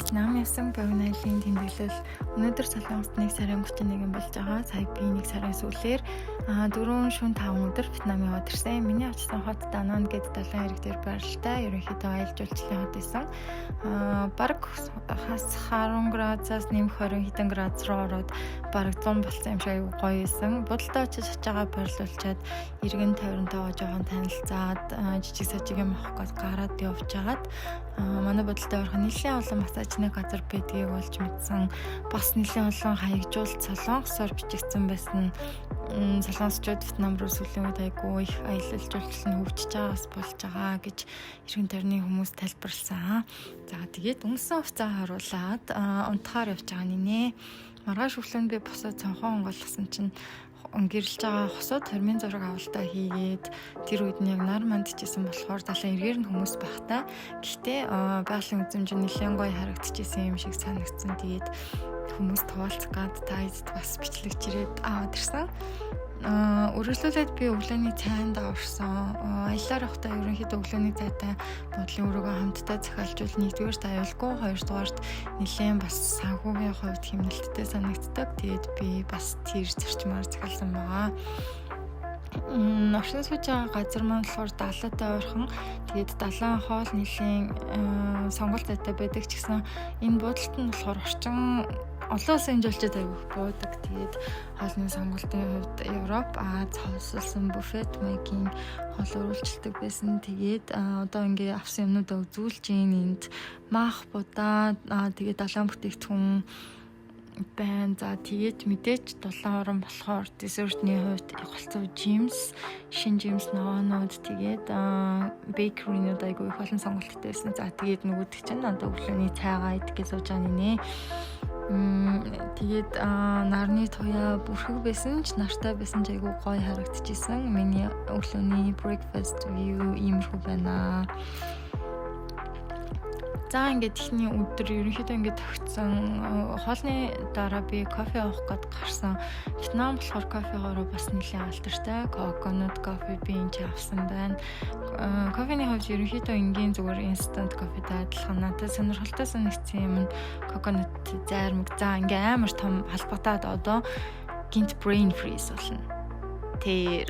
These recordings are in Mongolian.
Вьетнам явсан богино аяллын тэмдэглэл. Өнөөдөр Солонгост 1 сарын 31 болж байгаа. Сая би 1 сарын сүүлээр 4 шөнө 5 өдөр Вьетнам яваад ирсэн. Миний очсон хот Данан гээд далайн эрэг дээр байралтай. Ерөнхийдөө аялал жуулчлалын хот байсан. Бараг хас 10 градусаас нэмэх 20 хэдэн градус руу ороод бараг 100 болсон юм шиг аягүй гоё байсан. Будалдаа очиж ачаагаа байрлуулчаад эргэн тойронтойгоо жоохон танилцаад, жижиг сажиг юм авах гээд гараад явж хагаад манай будалдаа орох нэлээд олон массажны газар байдгийг олж мэдсэн. Бас нэлээд олон хаягжуулалт солонгосоор бичигдсэн байсан. Солонгосчууд Вьетнам руу сүүлийн үед аягүй их аялал жуулчлал нь хөгжиж байгаагаас болж байгаа гэж эргэн тойрны хүмүүс тайлбарласан. За, тэгээд өмссөн хувцас харуулад унтахаар явж байгаа нинэ. Маргааш өглөөнд би босоод цонхоо онгойлгосон чинь гэрэлж байгаа хосууд хормын зураг авалтаа хийгээд, тэр үед нь яг нар мандчихсан болохоор далайн эргээр нь хүмүүс байхтай. Гэхдээ байгалийн үзэмж нь нэлээд гоё харагдчихсэн юм шиг санагдсан. Тэгээд хүмүүс хуваалцах гад та хэдд бас бичлэг чирээд аваад ирсэн. Үргэлжлүүлээд би өглөөний цайнд орсон. Аяллаар явахдаа ерөнхийдөө өглөөний цайтай буудлын өрөөгөө хамтдаа захиалжвал нэгдүгээрт аюулгүй, хоёрдугаарт нэлээд бас санхүүгийн хувьд хэмнэлттэй санагддаг. Тэгээд би бас тэр зарчмаар захиалсан байгаа. Оршин сууж байгаа газар маань болохоор далайтай ойрхон. Тэгээд далайн хоол нэлээн сонголт зайтай байдаг ч гэсэн энэ буудалд нь болохоор орчин олон улсын жуулчид аягүй их буудаг. Тэгээд хоолны сонголтын хувьд Европ, Ази хоосолсон буфет маягийн хоол өрүүлждэг байсан. Тэгээд одоо ингээ авсан юмнуудаа үзүүлж гин. Энд мах, будаа, тэгээд далайн бүтээгдэхүүн байна. За, тэгээд мэдээж дулаан орон болохоор dessert ний хувьд голцоо жимс, шин жимс, ногоонууд, тэгээд bakery нууд аягүй их олон сонголттой байсан. За, тэгээд нөгөөдөг чинь одоо өглөөний цайгаа идэх гэж сууж байгаа нэ. Тэгээд нарны туяа бүрхэг байсан ч, нартай байсан ч аягүй гоё харагдчихсан. Миний өглөөний breakfast view иймэрхүү байна. За, ингээд эхний өдөр ерөнхийдөө ингээд тохицсон. Хоолны дараа би кофе уух гээд гарсан. Вьетнам болохоор кофегоороо бас нэлээд алдартай. Coconut coffee би энэ ч авсан байна. Кофений хувьд ерөнхийдөө энгийн зүгээр instant кофетай адилхан. Надад сонирхолтой санагдсан юм нь coconut зайрмаг. За, ингээ амар том халбатаад одоо гинт brain freeze болно. Тэр.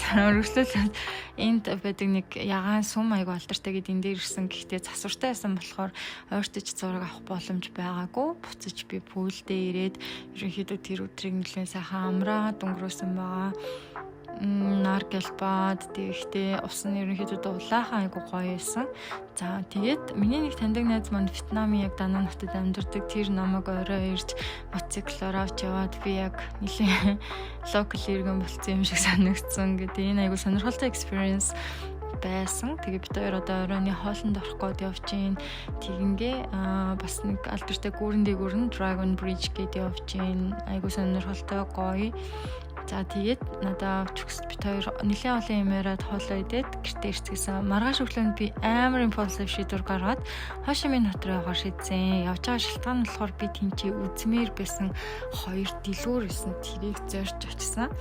Өргөжлүүлээд энд байдаг нэг ягаан сүм аягүй алдартай гэд энэ дээр ирсэн. Гэхдээ засвартай байсан болохоор ойртож зураг авах боломж байгаагүй. Буцаж би pool дээ ирээд ерөнхийдөө тэр өдрийг нэлээд сайхан амраад өнгөрөөсөн байгаа. Нар гэлбад, тэгэхдээ ус нь ерөнхийдөө дулаахан, аягүй гоё байсан. За, тэгээд миний нэг таньдаг найз маань Вьетнамын яг Данан хотод амьдардаг. Тэр намайг орой ирж мотоциклоор авч яваад би яг нэлээд local иргэн болцсон юм шиг санагдсан гэдэг. Энэ аягүй сонирхолтой experience байсан. Тэгээ бид хоёр одоо оройны хоолнд орох гээд явж гин. Тэгингээ бас нэг алдартай гүүрэн дээгүүр нь Dragon Bridge гээд явж гин. Аягүй сонирхолтой, гоё. За, тэгээд надаа авч өгс, бид хоёр нэлээд олон юм яриад хоолоо идээд гэртээ ирцгээсэн. Маргааш өглөөнд би амар impulsive шийдвэр гаргаад Хошимин хот руу явахаар шийдсэн. Явж байгаа шалтгаан нь болохоор би тэнцээ үзмээр байсан хоёр дэлгүүр байсан. Тэрийг зорж очсон.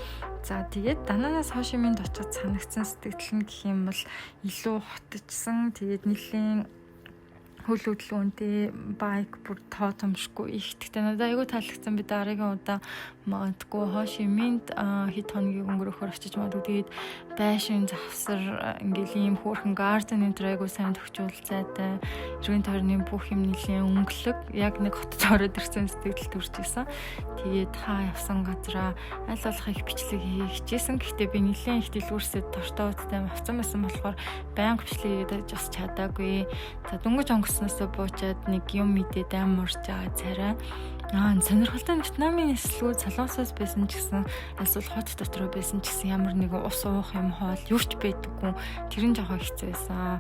За, тэгээд Дананаас Хошиминд очиход санагдсан сэтгэл нь гэх юм бол илүү хотжсон. Тэгээд нэлээд хөл хөдөлгөөнтэй, bike бүр тоо томшгүй их. Гэхдээ надад аягүй таалагдсан. Би дараагийн удаа магадгүй Хошиминд хэд хоногийг өнгөрөөхөр очиж магадгүй. Тэгээд байшин, завсар, ингээл ийм хөөрхөн garden энэ тэр аягүй сайн тохижуулцаатай. Эргэн тойрны бүх юм нэлийн өнгөлөг. Яг нэг хотод ороод ирсэн сэтгэл төрж исэн. Тэгээд хаа явсан газараа аль болох их бичлэг хийх хичээсэн. Гэхдээ би нэлийн их дэлгүүрсэд дортой уудтай авцсан байсан болохоор байнга бичлэг хийгээд бас чадаагүй. За, дөнгөж онгоцноосоо буучаад нэг юм мэдээд аим морж байгаа царай. Сонирхолтой нь Вьетнамын нислэгүүд Солонгосоос байсан ч гэсэн, эсвэл хот дотроо байсан ч гэсэн ямар нэгэн ус уух юм, хоол юу ч байдаггүй. Тэр нь жоохон хэцүү байсан.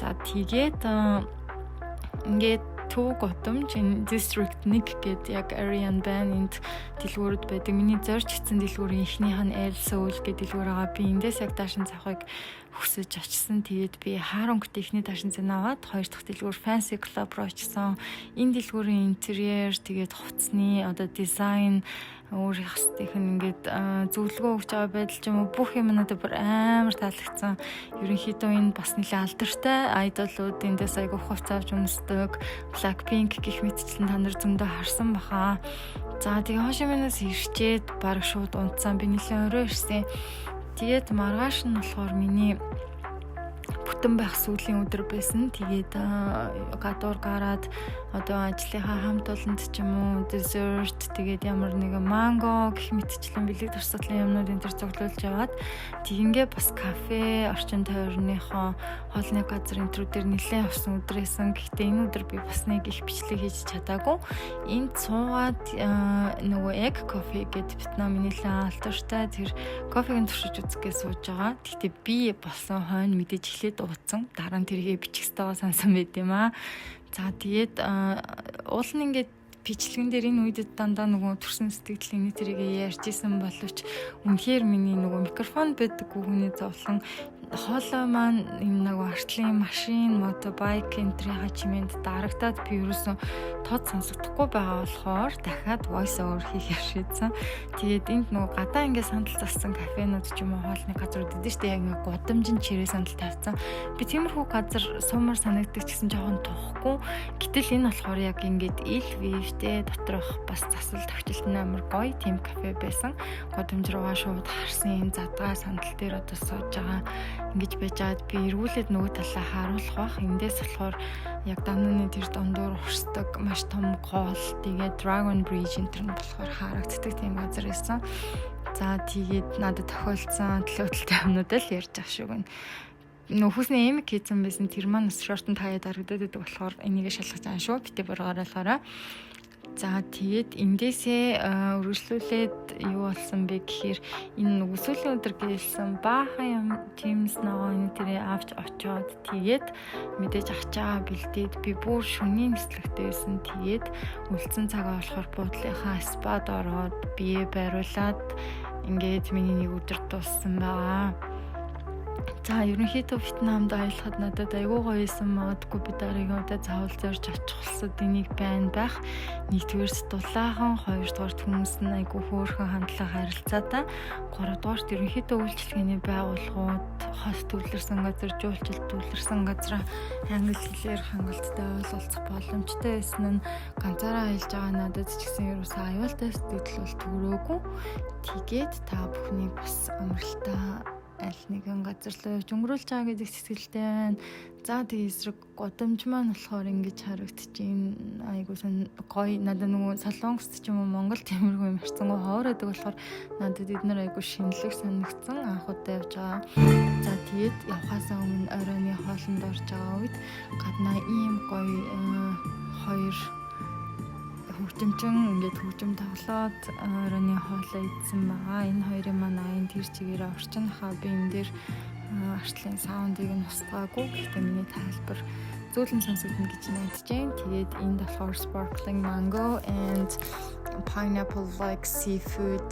За, тэгээд ингээд Төв гудамж, энэ District 1 гээд яг area нь байна. Энд дэлгүүрүүд байдаг. Миний зорж хийсэн дэлгүүрийн эхнийх нь El Seoul гэдэг дэлгүүр байгаа. Би эндээс яг даашин авахыг хүсэж очсон. Тэгээд би хаар өнгөтэй эхний даашин зэн аваад хоёр дахь дэлгүүр Fancy Club руу очсон. Энэ дэлгүүрийн интерьер, тэгээд хувцсны одоо дизайн Өөрийнх нь ингээд зөвлөгөө өгч байгаа байдал ч юм уу, бүх юм надад бүр амар таалагдсан. Ерөнхийдөө энэ бас нэлээд алдартай idol ууд эндээс айгүй хувцас авч өмсдөг. Blackpink гэх мэтчлэн та нар зөндөө харсан баха. За, тэгээ Хошиминаас ирчээд баг шууд унтсан. Би нэлээд орой ирсэн. Тэгээд маргааш нь болохоор миний бүтэн байх сүүлийн өдөр байсан. Тэгээд гадуур гараад одоо ажлынхаа хамт олонд ч юм уу dessert, тэгээд ямар нэгэн манго гэх мэтчлэн бэлэг турсгалын юмнууд энэ төр цуглуулж яваад, тэгингээ бас кафе, орчин тойрныхоо хоолны газар энэ төрүүдээр нэлээд явсан өдөр байсан. Гэхдээ энэ өдөр би бас нэг их бичлэг хийж чадаагүй. Энд суугаад нөгөө egg coffee гэдэг Вьетнамын нэлээд алдартай тэр кофег нь туршиж үзэх гэж сууж байгаа. Гэхдээ би болсон хойно мэдээж эхлээд ууцсан. Дараа нь тэргээ бичих ёстойгоо сансан байт юм аа. За, тэгээд уул нь ингээд бичлэгэн дээр энэ үед дандаа нөгөө төрсэн сэтгэл энэ тэрийг ярьж исэн боловч үнэхээр миний нөгөө микрофон байдаггүй хүний зовлон, хоолой маань юм нөгөө артлын машин, motorbike энэ тэрийн чимээнд дарагтаад би ерөөсөн тод сонсогдохгүй байгаа болохоор дахиад voice over хийх шийдсэн. Тэгээд энд нөгөө гадаа ингээд сандал зассан кафенууд ч юм уу хоолны газрууд идэв штэ, яг ингээд гудамжинд чирээ сандал тавьсан. Би тиймэрхүү газар суумар санагддаг ч гэсэн жоохон тухгүй. Гэтэл энэ болохоор яг ингээд ил view тэй, доторх бас засал тохижилт нь амар гоё тийм кафе байсан. Гудамж руугаа шууд харсан юм задгаа сандал дээр одоо сууж байгаа, ингэж байж байгаад би эргүүлээд нөгөө талаа харуулах бах. Эндээс болохоор яг Дананы тэр дундуур урсдаг маш том гол, тэгээд Dragon Bridge энэ төр нь болохоор харагддаг тийм газар байсан. За, тэгээд надад тохиолдсон төлөөдөлтэй юмнууд л ярьж байгаа шүү гэн. Нөө хүүсний эмэг хийсэн байсан, тэр маань бас short он таяад харагдаад байдаг болохоор энийг шалгаж байгаа шүү. Битээ буруугаар ойлгоорой. За, тэгээд эндээсээ үргэлжлүүлээд юу болсон бэ гэхээр энэ нөгөө сүүлийн өдөр гэлсэн баахан юм James ногоо энэ тэрээ авч очоод, тэгээд мэдээж ачаагаа бэлдээд, би бүр шөнийн нислэгтэй байсан. Тэгээд үлдсэн цагаа болохоор буудлынхаа spa д ороод бие бариулаад, ингээд миний нэг өдөр дууссан байгаа. За, ерөнхийдөө Вьетнамд аялахад надад айгүй гоё байсан. Магадгүй би дараагийн удаа заавал зорж очих улсад энийг байна байх. Нэгдүгээрт дулаахан, хоёрдугаарт хүмүүс нь айгүй хөөрхөн хандлага харилцаатай. Гуравдугаарт ерөнхийдөө үйлчилгээний байгууллагууд, хос төвлөрсөн газар, жуулчлалт төвлөрсөн газараа англи хэлээр хангалттай ойлголцох боломжтой байсан нь ганцаараа аялж байгаа надад ч гэсэн ерөөсөө аюултай сэтгэл бол төрөөгүй. Тэгээд та бүхнийг бас амралтаа аль нэгэн газар руу явж өнгөрүүлж байгаа гэдэг сэтгэлтэй байна. За, тэгээ эсрэг гудамж маань болохоор ингэж харагдчихээн. Айгуу сан гоё, надад нөгөө Солонгост ч юм уу Монгол тиймэрхүү юм харцсангүй ховор байдаг болохоор надад эднэр айгуу шинэлэг санагдсан, анх удаа явж байгаа. За, тэгээд явхаасаа өмнө оройны хоолнд орж байгаа үед гаднаа ийм гоё хоёр хөгжимчин ингээд хөгжим тоглоод оройны хоолоо идсэн байгаа. Энэ хоёрын маань аян тэр чигээрээ орчин хаа би энэ дээр артлын sound ыг нь устгаагүй. Гэхдээ миний тайлбар зөөлөн сонсогдно гэж найдаж байна. Тэгээд энд болохоор sparkling mango and pineapple like seafood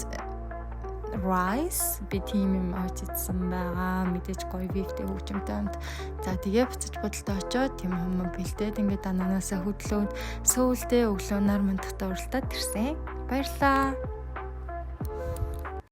rice, би тийм юм авч идсэн байгаа. Мэдээж гоё beef тэй, хөгжимтэй амт. За, тэгээ буцаж бодолтой очиод тийм хүмүүс бэлдээд ингээд Дананаасаа хөдлөөд сөүлдээ өглөө нар мандахтаа уралдаад ирсэн. Баярлаа.